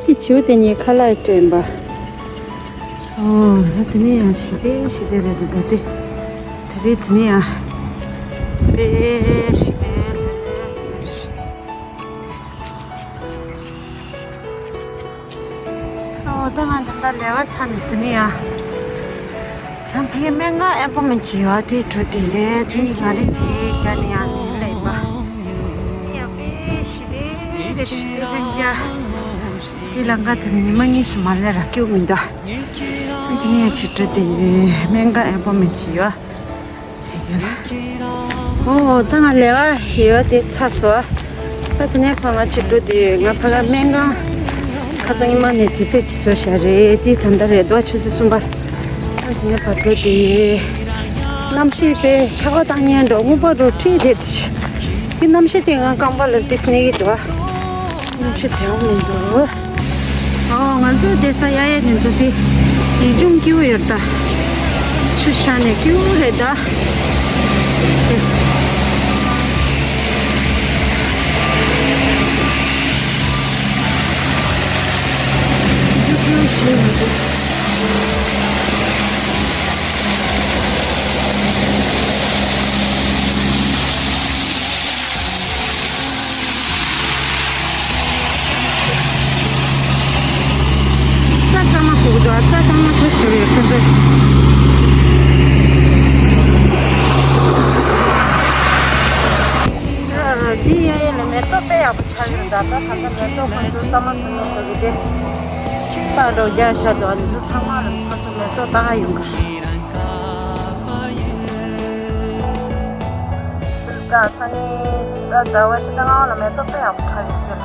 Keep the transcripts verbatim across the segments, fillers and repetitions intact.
དེ་བྱིའུ་དེ་གཉིས་ཁ་ལག་སྤྲད་པ། ཨོ་ད་དེ་ནས་ཡང་ཞི་བདེ་ཞི་བདེ་རེད་འདུག་ད་དེ། དེ་རིང་དེ་ནས་ཡང་དཔེ་ཞི་བདེ་ལྷོད་ལྷོད་ལྷོད་ལྷོད་ཞིག་ཨོ་ད་ང་ད་ལྟ་ལས་ཀ་ཚར་ནས་དེ་ནས་ཡང་ཡང་ཕ་གི་སྨན་ཁང་ཨེ་པོ་མེན་ཊི་བྱེད་པ་དེ་འགྲོ་དེ་དེ་ང་རེ་ནས་རྒྱ་ནས་ཡང་ནས་སླེབས་པ། ཡང་དཔེ་ཞི་བདེ་རེད་ཞི་བདེ་ལྷན་རྒྱས། དེ་ལམ་ཁ་དེར་ཉི་མ་གཉིས་སུ་མ་ལས་ར་སྐྱོ་མི་འདུག་དེ་ནས་ཕྱི་དྲོ་དེ་སྨན་ཁང་ཨེ་པོ་མེན་ཊི་བྱེད་ཡོད། ཨོ་ད་ང་ལས་ཀ་ཞེ་ཡོད་དེ་ཚར་སོང་། ད་དེ་ནས་ཕ་ང་ཕྱི་དྲོ་དེ་ང་ཕ་ག་སྨན་ཁང་ཁ་སང་ཉི་མ་ནས་དེ་སེ་ཅི་བཟོ་བཞག་རེད་དེ་ད་ལྟ་རེད་དོ་ཆུ་ཚོད་གསུམ་པ། ད་དེ་ནས་ཕར་འགྲོ་དེ། གནམ་གཤིས་དཔེ་ཆར་པ་བཏང་ཉན་འགྲོ་སྔོན་པ་འགྲོ་ཁྲིད་དེ་དེ། དེ་གནམ་གཤིས་དེ་ང་རྐང་པ་ལ་ཏིས་ནས་ཀྱི་འདུག་གནམ་གཤིས་དེ་འོང་མི་འདུག་ཨོ་ང་ཚོའི་བསྡད་ས་གཡས་གཡས་དེ་ཚོ་དེ་ཡིག་ཆུང་སྐྱིད་པོ་ཡོད་ད། ཆུ་ཤར་ནས་སྐྱིད་པོ་རེད་ད། རྩྭ་གཙང་མ་བཟོ་གི་འདུག་རྩྭ་གཙང་མ་ཁོ་བཟོ་ཡོད་ཁོ་ཚོས། འདི་གཡས་གཡས་ལ་མེ་ཏོག་དཔེ་ཡག་པོ་ཆགས་ཡོད་ད། ད་ད་ལྟ་མེ་ཏོག་ཁོ་ཚོས་གཙང་མ་བཟོ་ཡོད་ཟེར་གི་དེ། རྟ་འགྲོ་རྒྱག་བཞག་འདུག་འདི་ཚང་མ་ལ་ཁོ་ཚོས་མེ་ཏོག་བཏགས་ཡོང་གི་རེད། ད་ས་ནི་ད་ཟླ་བ་ཕྱི་ཟླ་ལྔ་པ་ལ་མེ་ཏོག་དཔེ་ཡག་པོ་འཁྲབ་ཡོད་ཟེར་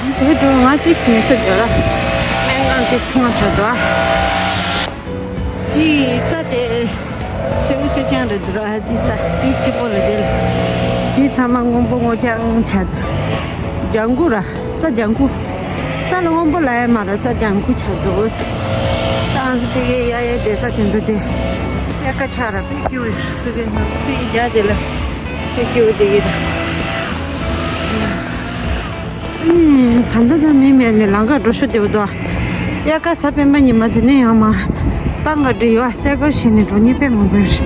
ལ། དེ་འགྲོ་ང་ཏིས་ནས་སུ་འགྲོ་ལ། སྨན་ཁང་ཏིས་སྔོན་འགྲོ་འགྲོ། དེའི་རྩྭ་དེ་སེའུ་སེ་ཅང་རེད་འདུག་ར། དེའི་རྩྭ་དེའི་གཅིག་པོ་ལ་དེ་ལ་དེ་ཚང་མ་སྔོན་པོ་སྔོ་ལྗང་ཆགས་འདུག་ལྗང་གུ་ར་རྩྭ་ལྗང་གུ། རྩྭ་ལ་སྔོན་པོ་ལ་ཡ་མ་ར་རྩྭ་ལྗང་གུ་ཆགས་འདུག་ད་ཨ་ཙི་དེ་གའི་གཡས་གཡས་བསྡད་ས་དེ་ཚོ་དེ་དབྱར་ཁ་ཆགས་ར་དཔེ་སྐྱིད་པོ་ཡོད། དེ་གའི་ནང་དུ་དཔེ་རྒྱ་དེ་ལ་དཔེ་སྐྱིད་པོ་དེ་གའི་ར། ཨེ་ད་ལྟ་ད་མི་མེད་ནས་ལམ་ཁ་འགྲོ་ཤོག་དེ་བ་དོ། དབྱར་ཁ་གཟའ་སྤེན་པ་ཉི་མ་དེ་ནས་ཡང་མ་ཏང་ག་འདྲི་ཡོད་སེ་གོལ་བྱས་ནས་འགྲོ་ཉེས་དཔེ་མང་པོ་ཡོད།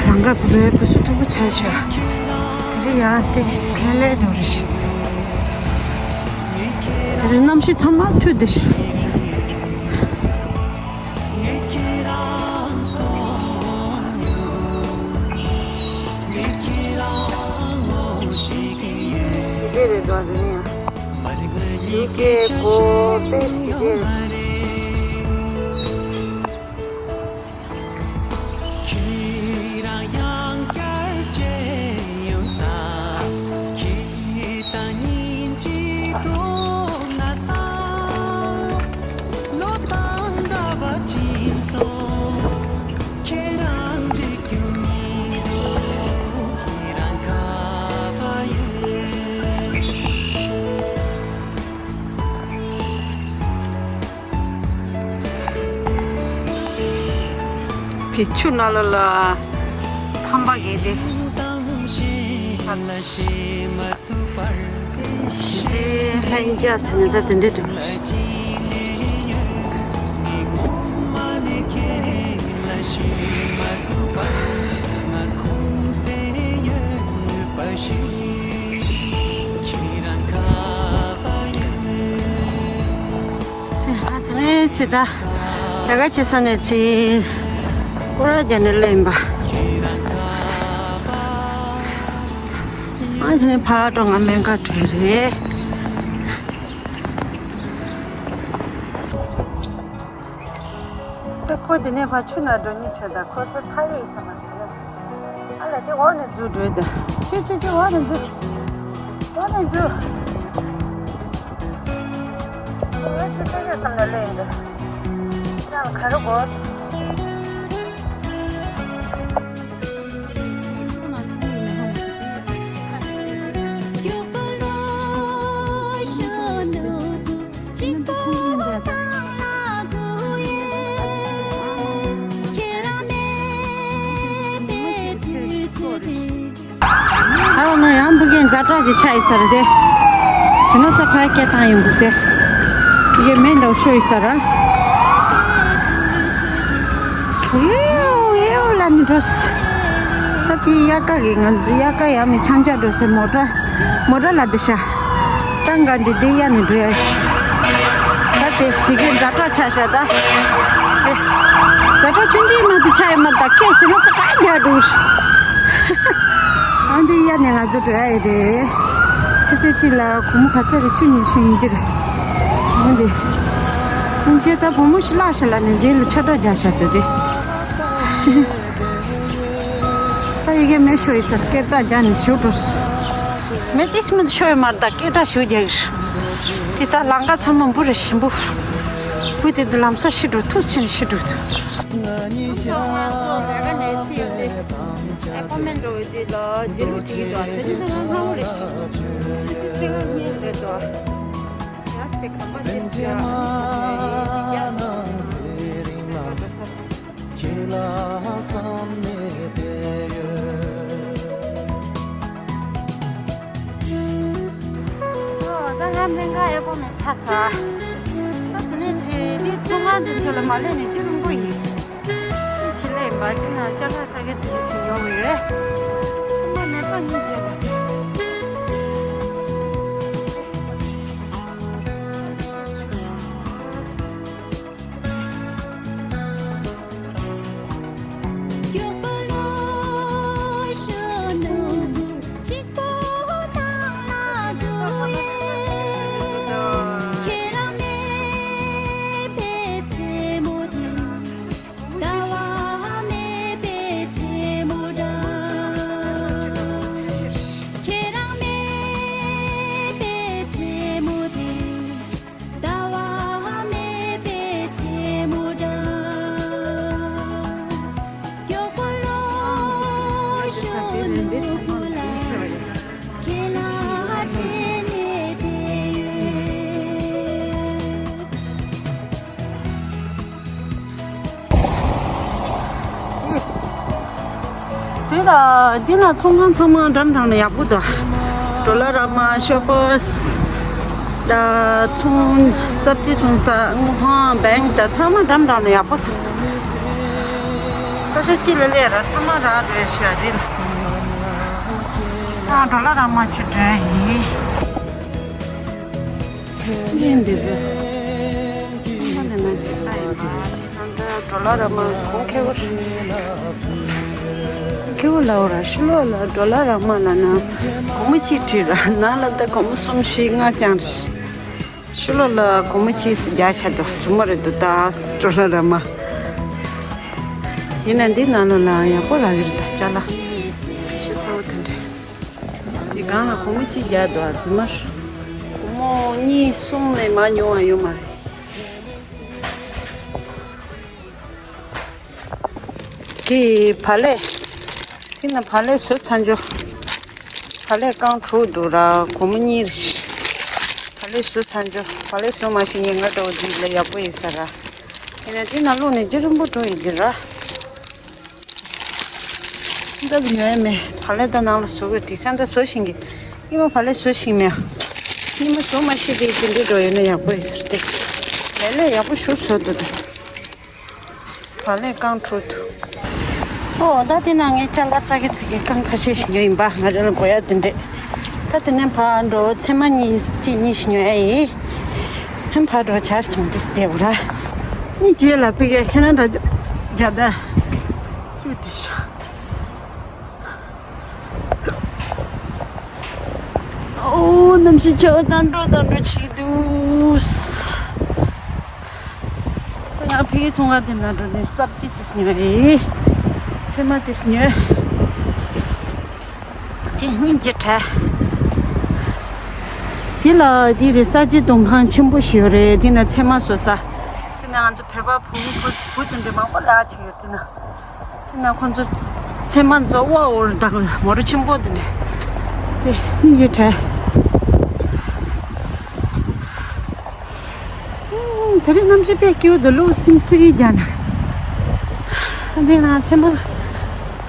ལམ་ཁ་བུ་རོའི་བུ་སུ་མཐུག་པོ་ཆགས་ཤག་དེ་རིང་ཡང་དེ་ལྷན་ལྷན་འགྲོ་རེ་ཤི། དེ་རིང་གནམ་གཤིས་ཚང་མ་འཐུས་བསྡད་ཤག་ཞི་བདེ་རེད་འདུག་དེ་ནས་ཡང་ཞི་བདེ་གོ་དཔེ་ཞི་བདེ་རེད། ཁྱེད་རང་ཡང་བསྐྱར་མཇལ་ཡོང་ས། ཁྱེད་དང་ཉིན་གཅིག་ཐུག་ན་བསམ། ལོ་དང་འདྲ་བ་ཕྱིན་སོང་། ཁྱེད་རང་མཇལ་རྒྱུ་མི་འདུག་ཁྱེད་རང་ག་པར་ཡོད། དེ་ཆུ་ནང་ལོགས་ལ་ཁང་པ་གས་ཏེ། ཞེས་ལྷན་རྒྱས་ཟེར་ནས་ད་དེ་འདྲས་འགྲིག་དེ་ནས་ཚེ་ད་ལས་ཀ་བྱེད་ས་ནས་ཚེ་སྐོར་ར་རྒྱག་ནས་སླེབས་ཡིན་པ། ཨ་དེ་ནས་ཕར་འགྲོ་ང་སྨན་ཁང་འགྲོ་ཡི་རེད། ད་ཁོ་དེ་ནས་ཕར་ཆུ་ནང་འགྲོ་སྙིང་བྲོ་ད་ཁོ་ཚོ་ཐག་རིང་ས་མ་རེད། ཨ་ལ་དེ་འོག་ནས་འཛུལ་འགྲོ་ཡི་ད། ཆུ་ཆུ་ཆུ་འོག་ནས་འཛུལ། འོག་ནས་འཛུལ། ངས་ཚུར་སྟོན་རྒྱུ་བསམ་ནས་སླེབས་ཡིན་ད། ཁྱེད་རང་ལ་ག་རེ་དགོས། ད་འོ་ན་ཡང་འབུ་གན་ཛ་དྲག་ཅིག་ཆགས་ཡོད་ས་རེད་དེ། ང་ཚོ་ཁ་སྐད་བཏང་ཡོང་གི་དེ། ཡེ་མེ་འདྲ་ཤོ་ཡི་ས་ར། ཡེའོ་ཡེའོ་ལ་ནི་འགྲོ་སི། ད་དེ་དབྱར་ཁ་གི་ང་ཚོ་དབྱར་ཁ་ཡ་མི་འཆམ་འཆམ་འགྲོ་སི་མོ་ཊ། མོ་ཊ་ལ་དེ་ཤ། ཏང་ག་འདི་དེ་ཡ་ནི་འགྲོ་ཡ་ཤི། ད་དེ་དེ་གའི་ཛ་དྲག་ཆ་ཤ་ད། དེ། ཛ་དྲག་ཆུང་ཆུང་མ་དུ་ཆ་ཡ་མ་ད་ཁེ་ཤི་ན་ཚ་ག་རྒྱ་འགྲོ་ཤི། ཨ་འདི་ཡ་ནི་ང་ཚོ་འགྲོ་ཡ་ཡི་རེད། ཕྱི་ཚེས་གཅིག་ལ་སྒོར་མོ་ག་ཚད་རེད། བཅུ་ཉི་ཤུ་ཡིན་གྱི་རེད། འོན་ཏེ། ཨིན་ཇི་ད་བུ་མོ་ཞིག་བརླག་ཤག་ལ་ནི་རྗེས་ལ་ཆ་འདྲ་རྒྱག་ཤག་ཏུ་དེ། ད་ཡི་གེ་མེ་ཤོ་ཡི་ས་སྐད་གྲགས་རྒྱག་ནི་ཞུ་འགྲོ། མེ་ཏིས་མི་ཤོ་ཡི་མར་ད་སྐད་གྲགས་ཞུ་རྒྱག་གི། དེ་ད་ལང་ཀ་ཚང་མ་འབུ་རེ་ཞིམ་པོ། བུ་དེ་དུ་ལམ་ས་ཤི་འགྲོ་ཐུག་ཕྱིན་ཤི་འགྲོ་ཐུག་ཨེ་པོ་མེན་འགྲོ་བའི་དུས་ལ་རྗེས་ལུས་བྲིས་ཀྱི་འདུག་དེ་ནི་ད་ང་སྔ་བོ་རེད་ཤི། ཆུ་ཚོད་ཕྱེད་ཀ་གཉིས་རེད་འདུག་ཡ་སྟེ་ཁ་པར་ཅིག་ཡ། ཁྱེད་ལ་བསམ་ནས་བསྡད་ཡོད། ཨོ་ད་ང་སྨན་ཁང་ཨེ་པོ་མེན་ཚར་སོང་། ད་དེ་ནས་ཆེ་དེ་ཚོང་ཁང་དེ་ཚོ་ལ་མ་སླེབས་ནས་དེ་རིང་པོ་ཡིན། ཆེ་ལས་ཡིན་པ་དེ་ན་ཅ་ལག་ས་གའི་ཚིག་ཞིག་ཡོང་བ་ཡོད། ཁོ་མ་མེད་པ་ངས་བརྗེད་པ་དེ། ཟླ་བ་མེད་པའི་མཚན་མོ་འདྲ། མགྱོགས་པོ་ལོག་ཤོག་ནོར་བུ་ལགས། ཁྱེད་ལ་དྲན་ནས་བསྡད་ཡོད། དེ་ལ་འདི་ལ་ཚོང་ཁང་ཚང་མ་འགྲམ་འགྲམ་ལ་ཡག་པོ་འདུག་ཌོ་ལར་ར་མ། ཤོ་པར་སི། ད་ཚོང་སབ་ཇི་ཚོང་ས། དངུལ་ཁང་། བེང་ད་ཚང་མ་འགྲམ་འགྲམ་ལ་ཡག་པོ་འདུག་ས་ཆ་གཅིག་ལ་སླེབས་ར་ཚང་མ་རག་རེད་ཤག་རེད་ལ། ཨ་ཌོ་ལར་ར་མ་ཆེ་དྲན་ཡིན། ཡིན་འདི་ཚོ། ཚང་མ་ནས་ན་དེ་ལྟ་ཡིན་པ། ད་ལྟ་ཌོ་ལར་ར་མ་གོང་ཁེ་བོ་རེད། ཁེ་བོ་ལའོ་ར་ཤི་ལོ་ལ་ཌོ་ལར་ར་མ་ལ་ན་སྒོར་མོ་གཅིག་བྲིས་ར་ན་ལ་ད་སྒོར་མོ་གསུམ་བཞི་ལྔ་རྐྱང་རེད། ཤི་ལོ་ལ་སྒོར་མོ་གཅིག་སུ་རྒྱག་ཤ་དོ་རྫུན་མ་རེད་འདུག་ད་ཌོ་ལར་ར་མ། ཡིན་ན་འདི་ན་ལོ་ལ་ཡག་པོ་རག་གི་རེད། ད་ཅ་ལག་ཤི་ཚ་བོ་དེ་འདྲ། འདི་སྒང་ལ་སྒོར་མོ་གཅིག་རྒྱག་འདུག་ཨ་རྫུན་མ་རེད། སྒོར་མོ་གཉིས་གསུམ་ལས་མ་ཉུང་བ་ཡོད་མ་རེད། དེ་བག་ལེབ། དེ་ན་བག་ལེབ་བཟོ་ཚར་འཇོ། བག་ལེབ་རྐང་དྲུག་འདུག་ར་སྒོར་མོ་གཉིས་རེད། བག་ལེབ་བཟོ་ཚར་འཇོ། བག་ལེབ་བཟོ་མ་ཤེས་ཉེན་ཁ་འདྲ་བོ་འདི་ལ་ཡག་པོ་ཡིན་ས་ར། ཡིན་ན་དེ་ན་བླུགས་ནས་ཅི་རིང་པོ་འགྲོ་ཡིན་གྱི་ར། འདབ་ཉོ་ཡ་མེད། བག་ལེབ་ད་ནང་ལ་བཟོ་དགོས། དེང་སང་ད་བཟོ་ཤེས་ཀྱི། སྙེ་མ་བག་ལེབ་བཟོ་ཤེས་མེད། སྙེ་མ་བཟོ་མ་ཤེས་པའི་དེ་འདྲའི་འགྲོ་ཡོད་ན་ཡག་པོ་ཡོད་ཟེར་ཏེ། ལས་ལས་ཡག་པོ་ཞུ་བཟོ་འདུག་ད། བག་ལེབ་རྐང་དྲུག་འདུག་ཨོ་ད་དེ་ན་ངས་ཅ་ལག་ཙག་གི་ཙིག་གི་རྐང་ཁ་ཤས་ཤིག་ཉོས་ཡིན་པ། ང་རང་ལ་དགོས་ཡ་དེ་འདྲས། ད་དེ་ནས་ཕར་འགྲོ། ཚེར་མ་གཉིས་གཅིག་གཉིས་ཤིག་ཉོ་ཡ་ཡིན། ཧན་ཕར་འགྲོ་ཇ་ཞིག་འཐུང་དེ་བསྡད་པ་ར། ནི་རྗེས་ལ་ཕ་གིར་ཁྱེད་རང་འདྲ་རྒྱ་ད། ཅུ་དེ་ཤ། ཨོ་གནམ་གཤིས་ཆེ་བ་དང་འགྲོ་དང་འགྲོ་བྱེད་འདུག་ད་ང་ཕ་གིའི་ཚོང་ཁང་དེ་ན་འགྲོ་ནས་སབ་ཇི་དེ་ཉོས་རེད། ཚེར་མ་དེ་ཉོས། དེ་སྙིང་རྗེ་དྲ། དེ་ལ་དེ་རེད། ས་ཆའི་སྡོང་ཁང་ཆེན་པོ་ཞིག་ཡོད་རེད། དེ་ན་ཚེར་མ་བཟོ་ས། དེ་ན་ང་ཚོ་བོད་པ་བུ་བུ་བུ་དེ་འདྲ་མང་པོ་ལ་ཆེ་ཡོད་དེ་ན། དེ་ན་ཁོ་ཚོ་ཚེར་མ་བཟོ་བ་འོར་དང་མོ་ར་ཆེན་པོ་དེ་འདྲ། དེ་སྙིང་རྗེ་དྲ། དེ་རིང་གནམ་གཤིས་དཔེ་སྐྱིད་པོ་འདུག་ལུག་སིང་སིང་རྒྱག་ན། དེ་ན་ཚེར་མ།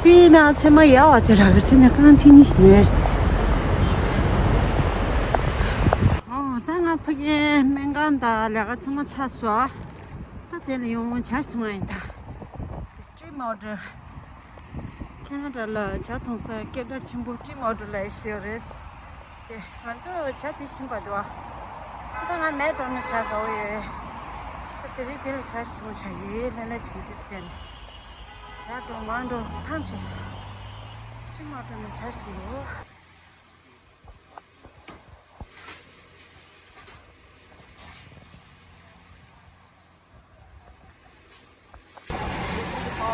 དེ་ན་ཚེར་མ་ཡག་པ་དེ་རག་གི། དེ་ན་རྐང་ཁྲི་གཉིས་ཤིག་ཉོས། ཕ་གིའི་སྨན་ཁང་དང་ལས་ཀ་ཚང་མ་ཚར་སོང་། ད་དེ་ལ་ཡོང་ཇ་ཞིག་འཐུང་བ་ཡིན་ད། ཊི་མའོ་ཊར། ཁེ་ན་ཌ་ལ་ཇ་འཐུང་ས་སྐད་གྲགས་ཆེན་པོ་ཊི་མའོ་ཊར་ལ་ཡོད་ཞེས་རེད། དེ་ང་ཚོ་ཇ་དེ་ཤིང་པ་འདུག་ཨ། ཅི་ད་ང་མལ་གྲོ་ནས་ཇ་དགའ་བོ་ཡོད། ད་དེ་རིང་དེ་ལ་ཇ་ཞིག་འཐུང་བྱ་ཡི་ལན་ལན་བྱེད་དུས་བསྟན། ཇ་འགྲོ་མ་འགྲོ་ཐང་ཆད། ཊི་མའོ་ཊར་ནས་ཇ་ཞིག་འཐུང་འདུག་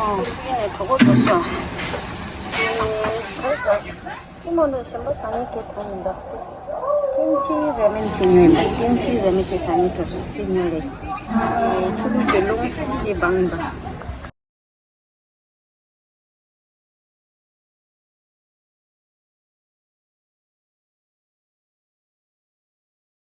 ཨོ། ཕ་གི་ནས་གྲོད་ཁོག་ལྟོགས་སོང་། ཨེ། ཅི་མོ་འདྲ་གཞན་པ་ཟ་ནི་དེ་དོན་ཡིན་པ། ཀིམ་ཆི་ར་མེན་ཅིག་ཉོས་ཡིན་པ། ཀིམ་ཆི་ར་མེན་དེ་ཟ་ནི་འགྲོ་སོང་། དེ་ཉོས་རེད། ཨེ། ཆུ་ལུད་ཀྱི་རླུང་དེ་སྦང་ཡིན་པ།